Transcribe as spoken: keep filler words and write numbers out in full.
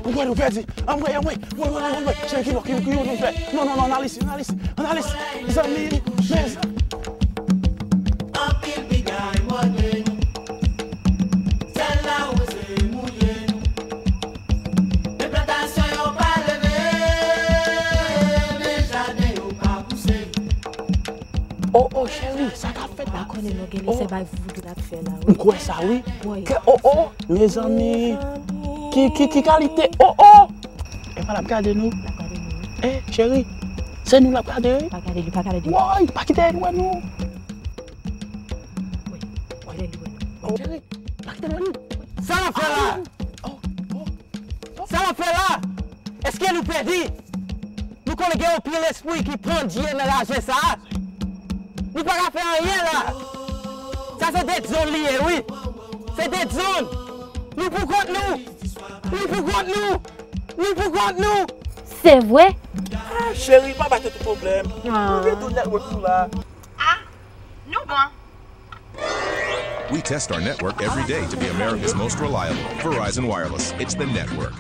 Mwen kwè nou pèdi. Anmwey, anmwey. Woy, woy, woy, woy. Cheri, ki bò, ki, ki wout nou fè? Non, non, non, Analis, Analis, Analis. Mezanmi, mezanmi. Anpil bigay mòde nou. Sèl lawouze mouye nou. Men plantasyon yo pa leve, men jaden yo pa pouse. Oh, oh, cheri, sa k ap fèt la? Ou konnen non, genlè se bay voudou l ap fè la, wi. M kwè sa, wi. Wi. Ke, oh, oh, mezanmi. Mezanmi. Ki, ki, ki kalite? Oh, oh! Epa l ap gade nou. L ap gade nou, wi. Eh, cheri, se nou l ap gade, wi. Pa gade li, pa gade li. Woy, pa kite l wè nou. Wi, pa kite l wè nou. Oh, cheri, pa kite l wè nou. Sa l ap fè la? Oh, oh. Sa l ap fè la? Èske nou pèdi? Nou konnen gen yon pil lespri ki pandye nan lajen sa a. Nou pa ka fè anyen la. Sa se dead zone li ye, wi. Se dead zone. Nou pou kont nou. Nou pou kont nou. Nou pou kont nou. Se vre? Ah, cheri, pa ba tèt ou pwoblèm. Ah. Nou gen tout network nou la. Ah, nou bon. We test our network every day to be America's most reliable. Verizon Wireless, it's the network.